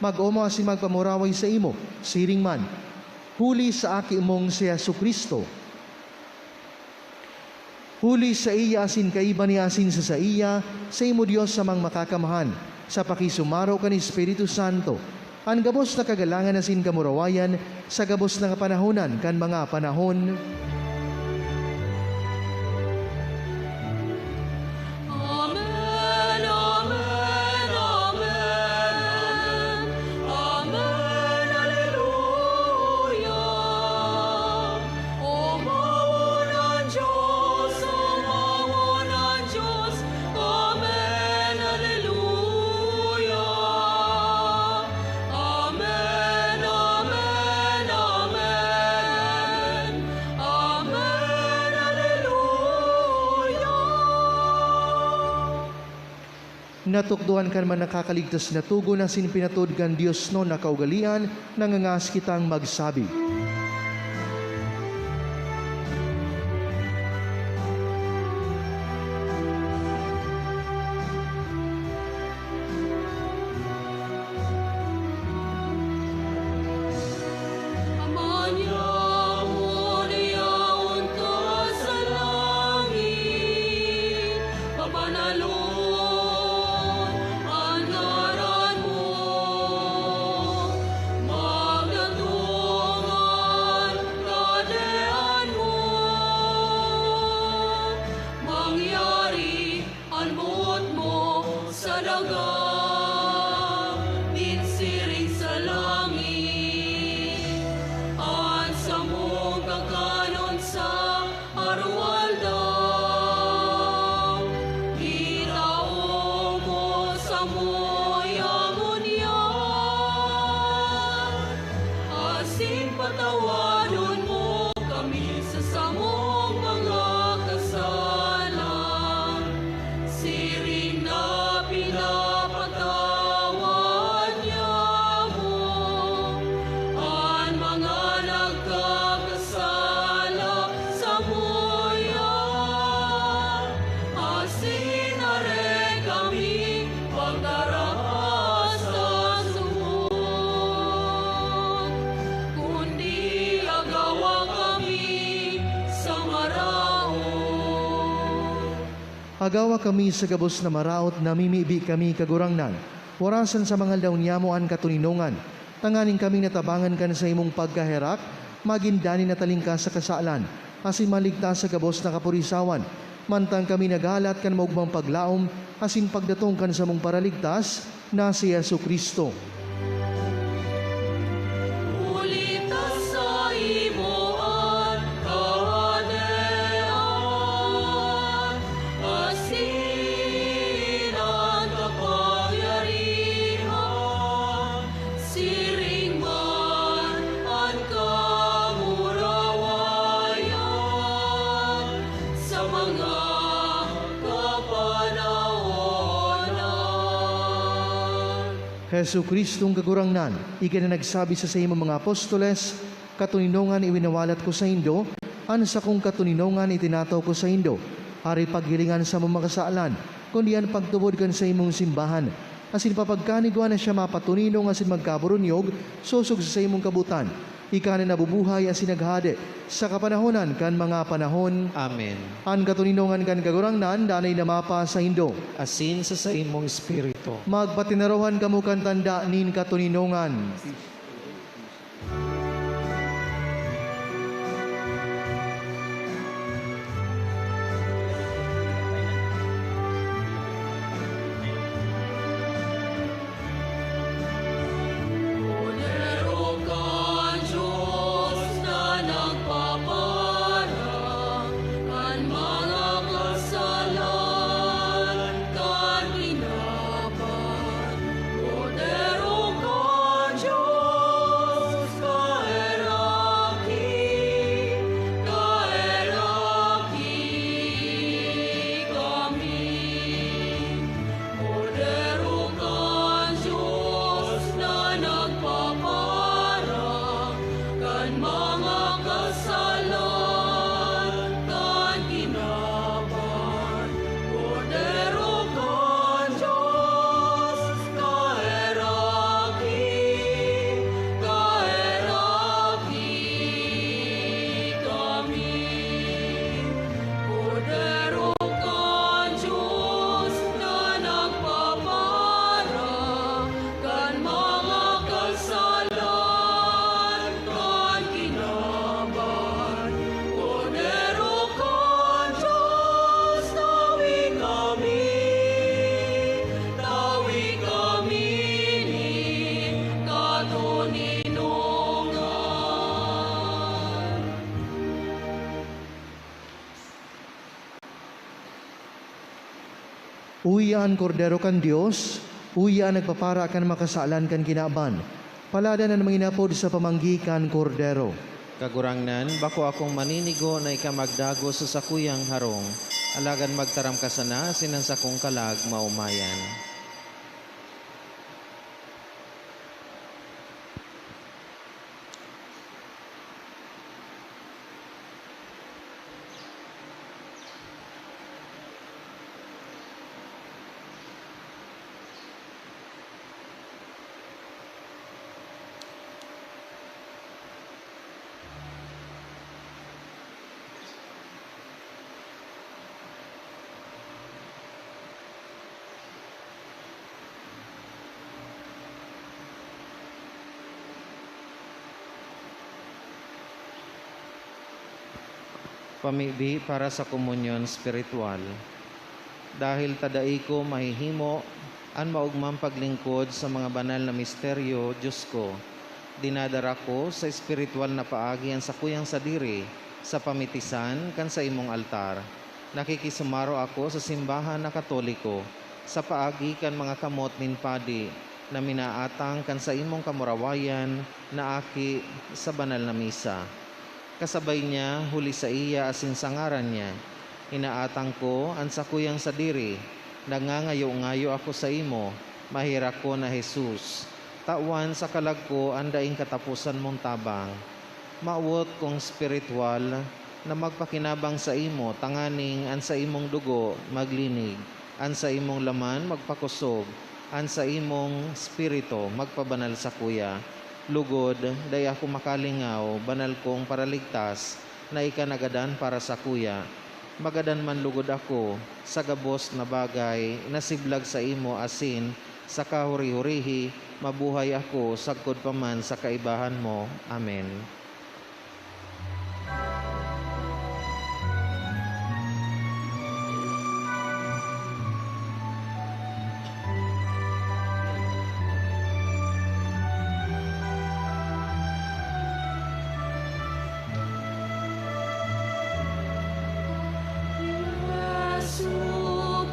Mag-omaw asin magpamuraway saimo, siring man, huli sa Aki mong si Jesu-Cristo. Huli saiya asin kaiba niya asin sa saiya, saimo, Dios Amang Makakamhan, sa pakisumaro kan Espiritu Santo, an gabos na kagalangan asin kamurawayan sa gabos na kapanahonan kan mga panahon. Amen, amen, amen. Amen, aleluya. Omawon an Dios, omawon an Dios. Amen, aleluya. Amen, amen, amen. Amen, aleluya. Natukdoan kan mga nakakaligtas na togon asin pinatod kan diosnon na kaugalean, nangangaas kitang magsabi, Ama niamo na yaon ka sa langit, pabanalon an ngaran mo, magdatong Tawadon mo kami sa samong mga kasalan, siring na pinapatawad niamo an mga nagkakasala samuya, asin dai kami pagdaraha sa sumog, kundi agawa kami sa maraot. Agawa kami sa gabos na maraot, namimibi kami, Kagurangnan. Warasan sa mga aldaw niyamo an katoninongan, tanganing kaming natabangan kan saimong pagkaherak, magin dai na talingkas sa kasalan, asin maligtas sa gabos na kapurisawan, mantang kami naghahalat kan maogmang paglaom asin pagdatong kan samong Paraligtas na si Jesu-Cristo. Huli ta saimo an kahadean, asin an kapangyarihan, siring man an kamurawayan sa mga kapanahonan. Jesu-Cristong Kagurangnan, ika na nagsabi sa saimong mga apostoles, "Katoninongan iwinawalat ko saindo, an sakong katoninongan itinataw ko saindo." Dai paghilingan sa mga kasalan, kundi an pagtubod kan saimong simbahan, asin papagkanigwa na siya mapatoninong asin magkaburunyog sosog sa saimong kabotan. Ika na nabubuhay asin naghahade sa kapanahonan kan mga panahon. Amen. An katoninongan kan Kagurangnan danay na mapasaindo. Asin sa saimong espiritu. Magpatinarohan kamo kan tanda nin katoninongan. Kordero kan Dios na nagpapara kan mga kasalan kan kinaban, Kordero kan Dios, kaheraki, kaheraki kami. Kordero kan Dios na nagpapara kan mga kasalan kan kinaban, Kordero kan Dios, kaheraki, kaheraki kami. Kordero kan Dios na nagpapara kan mga kasalan kan kinaban, Kordero kan Dios, tawi kami, tawi kami nin katoninongan. Uya an Kordero kan Dios, uya an nagpapara kan makasalan kan kinaban. Paladan an mga inapod sa pamanggi kan Kordero. Kagurangnan, bako akong maninigo na ika magdagos sa sakuyang harong, alagad magtaram ka sana asin an sakong kalag maomayan. Pamibi para sa komunyon espiritual. Dahil ta dai ko mahihimo an maogmang paglingkod sa mga banal na misteryo, Dios ko, dinadara ko sa espiritual na paagi an sakuyang sadiri sa pamitisan kan saimong altar. Nakikisumaro ako sa simbahan na Katoliko sa paagi kan mga kamot nin padi, na minaatang kan saimong kamurawayan na Aki sa banal na misa. Kasabay niya, huli saiya asin sa ngaran niya, inaatang ko an sakuyang sadiri. Nagngangayo-ngayo ako saimo, maherak ko na Jesus, tawan sa kalag ko an daing kataposan mong tabang. Mawot kong espiritual na magpakinabang saimo tanganing an saimong dugo maglinig, an saimong laman magpakosog, an saimong espiritu magpabanal sakuya. Lugod, dai ako makalingaw, banal kong Paraligtas, na ika nagadan para sakuya. Magadan man lugod ako sa gabos na bagay na siblag saimo asin sa kahuri-hurihi, mabuhay ako sagkod pa man sa kaibahan mo. Amen.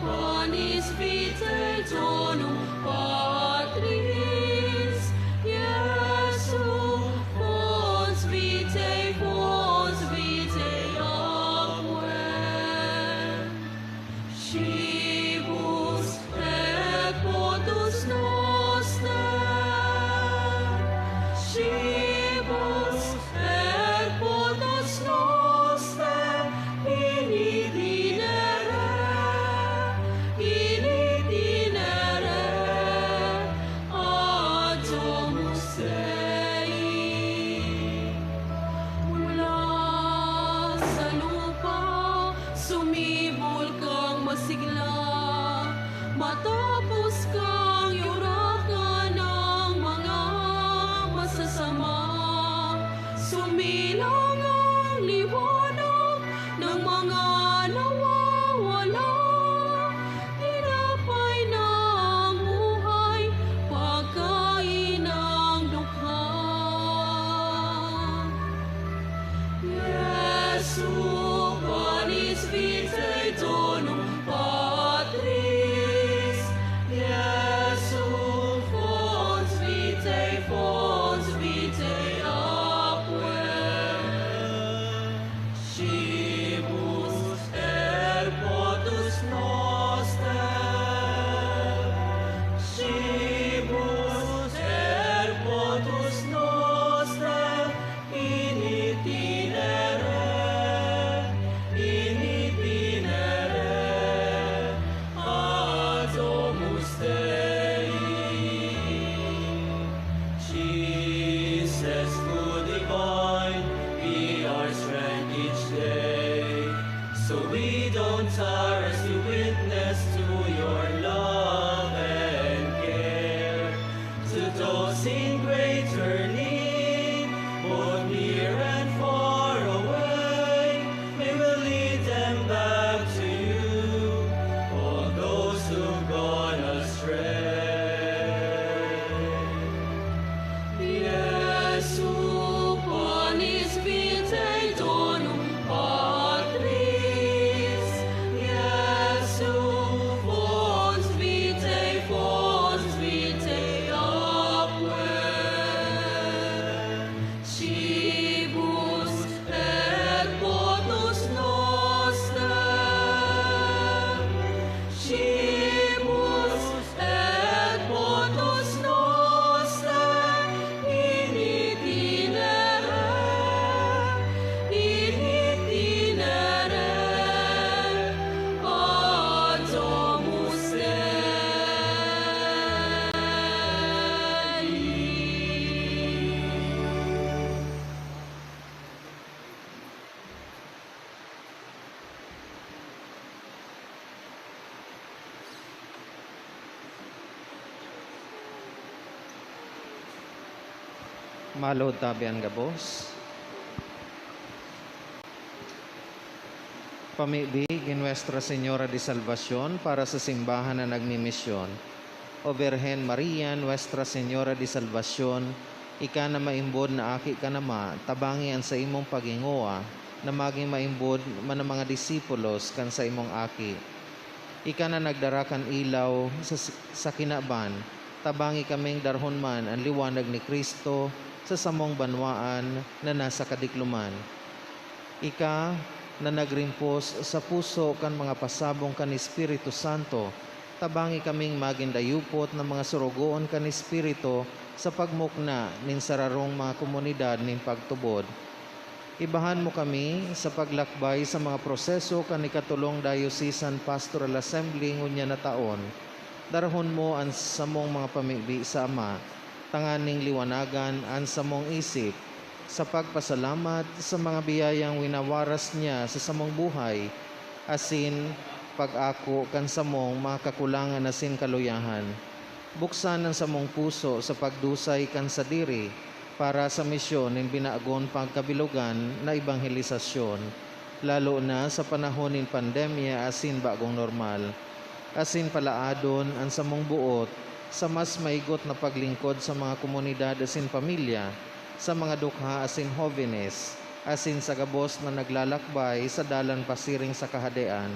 Panis vitae donum Patris, Iesu fons vitae, fons vitae aquae. Scibus et potus noster, scibus et potus noster, in itinere, in itinere a domus Dei. Mula sa lupa, sumibol kang masigla, matapos kang yurakan ng mga masasama. Sumilang ang liwanag ng mga nawawala, tinapay ng buhay, pagkain ng dukha. Iesu panis vitae donum Patris, Iesu fons vitae, fons vitae aquae. Scibus et potus noster, scibus et potus noster, in itinere, in itinere a domus Dei. Jesus, food divine, be our strength each day, so we don't tire as we witness to your love and care. To those in greater need, both near and far away, we will lead them back to you, all those who've gone astray. Iesu panis vitae donum Patris, Iesu fons vitae, fons vitae aquae. Scibus et potus noster, scibus et potus noster, in itinere, in itinere a domus Dei. Maluhod tabi an gabos. Pamibi ki Nuestra Señora de Salvacion para sa simbahan na nagmimisyon. O Birhen Maria, Nuestra Señora de Salvacion, ika na maimbod na aki kan Ama, tabangi an saimong paghingowa na magin maimbod man an mga disipulos kan saimong Aki. Ika na nagdara kan ilaw sa, sa kinaban, Tabangi kaming darhon man an liwanag ni Cristo sa samong banwaan na nasa kadikloman. Ika na nagrimpos sa puso kan mga pasabong kan Espiritu Santo, tabangi kaming magin dayupot na mga sorogoon kan Espiritu sa pagmukna nin sararong mga komunidad nin pagtubod. Ibahan mo kami sa paglakbay sa mga proseso kan ikatulong Diocesan Pastoral Assembly ngunyan na taon. Darahon mo an samong mga pamibi sa Ama, tanganing liwanagan an samong isip, sa pagpasalamat sa mga biyayang winawaras niya sa samong buhay, asin pag-ako kan samong mga kakulangan asin kaluyahan. Buksan an samong puso sa pagdusay kan sadiri para sa misyon nin binagon pagkabilogan na ebanghelisasyon, lalo na sa panahon nin pandemya asin bagong normal. Asin palaadon an samong boot sa mas maigot na paglingkod sa mga komunidad asin pamilya, sa mga dukha asin hobenes, asin sa gabos na naglalakbay sa dalan pasiring sa Kahadean.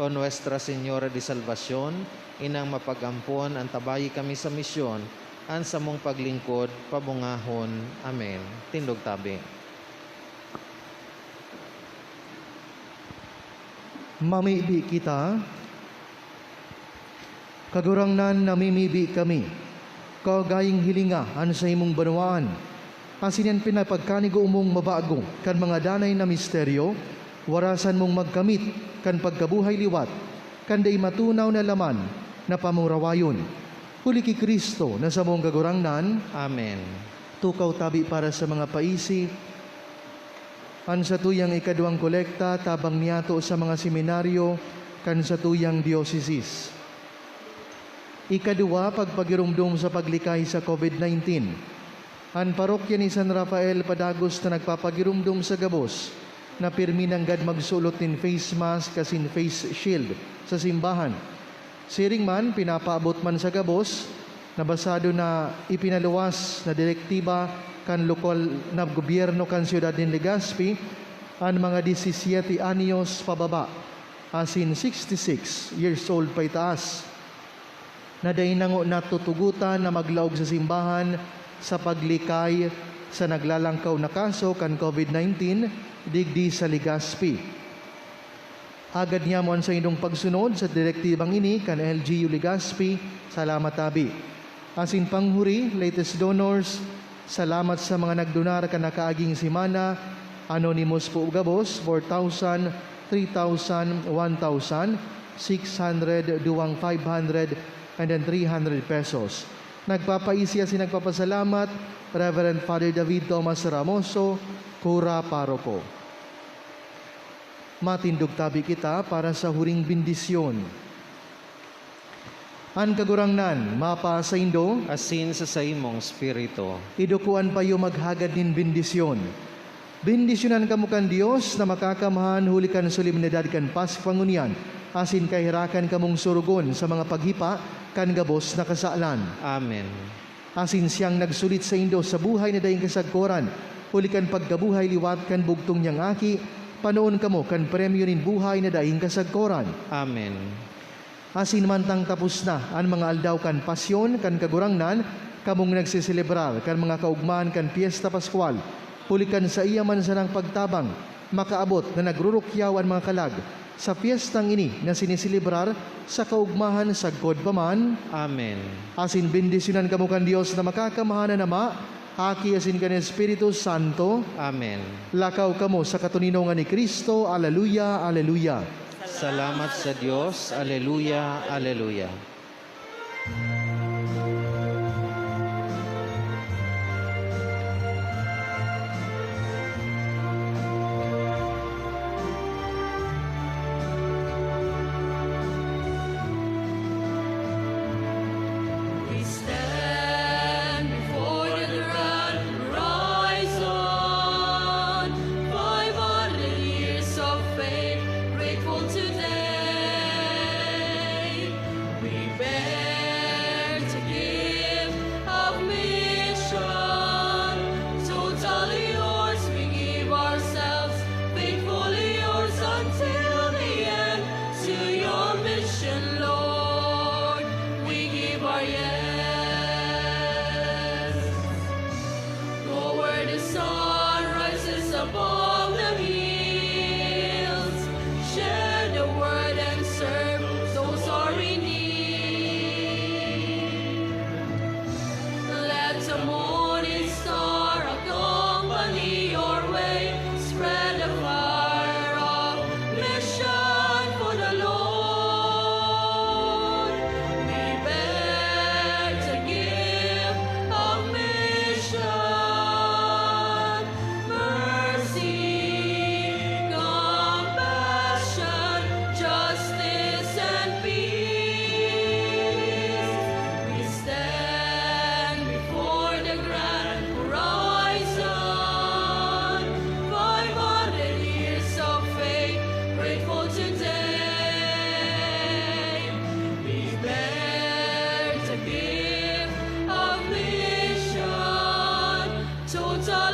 O Nuestra Señora de Salvacion, inang mapag-ampon, antabayi kami sa misyon, an samong paglingkod pabungahon. Amen. Tindog tabi. Mamibi kita. Kagurangnan, namimibi kami. Kagayong hilinga an saimong banwaan, asin an pinapagkanigo mong mabago kan mga danay na misteryo, warasan mong magkamit kan pagkabuhay liwat, kan dai matunaw na laman na pamurawayon. Huli ki Cristo na samong Kagurangnan. Amen. Tukaw tabi para sa mga paisi. An satuyang ikaduwang kolekta tabang niyato sa mga seminaryo kan satuyang dioceses. Ikaduwa, pagpagiromdom sa paglikay sa COVID nineteen. An parokya ni San Rafael padagos na nagpapagiromdom sa gabos na pirmi nanggad magsulot nin face mask asin face shield sa simbahan. Siring man, pinapaabot man sa gabos na basado na ipinaluwas na direktiba kan lokal na gobyerno kan siyudad nin Legazpi, an mga disisiete anyos pababa asin sixty six years old paitaas, na dai nango natutugotan na maglaog sa simbahan sa paglikay sa naglalangkaw na kaso kan COVID nineteen digdi sa Legazpi. Agad niamo an saindong pagsunod sa direktibang ini kan L G U Legazpi. Salamat tabi. Asin panghuri, latest donors, salamat sa mga nagdonar kan nakaaging semana. Anonymous po gabos, four thousand, three thousand, one thousand, six hundred, duwang five hundred, and then three hundred pesos. Nagpapaisi asin nagpapasalamat, Reverend Father David Thomas Ramoso, Kura Paroko. Matindog tabi kita para sa huring bendisyon. An Kagurangnan mapasaindo. Asin sa saimong espiritu. Iduko an payo maghagad nin bendisyon. Bendisyonan kamo kan Dios na Makakamhan huli kan solemnidad kan Paskwa ngunyan, asin kaherakan kamong sorogon sa mga paghipa kan gabos na kasalan. Amen. Asin siyang nagsulit saindo sa buhay na daing kasagkoran, huli kan pagkabuhay liwat kan bugtong niyang Aki, panoon kamo kan premyo nin buhay na daing kasagkoran. Amen. Asin mantang tapos na an mga aldaw kan Pasyon kan Kagurangnan, kamong nagseselebrar kan mga kaogmahan kan Pyesta Paskwal, huli kan saiya man sanang pagtabang, makaabot na nagrurukyaw an mga kalag sa pyestang ini na siniselebrar sa kaogmahan sagkod pa man. Amen. Asin bendisyonan kamo kan Dios na Makakamhan na Ama, Aki, asin kan Espiritu Santo. Amen. Lakaw kamo sa katoninongan ni Cristo. Aleluya, aleluya. Salamat sa Dios. Aleluya, aleluya. We stand before the grand horizon, five hundred years of faith, grateful today. We bear Sa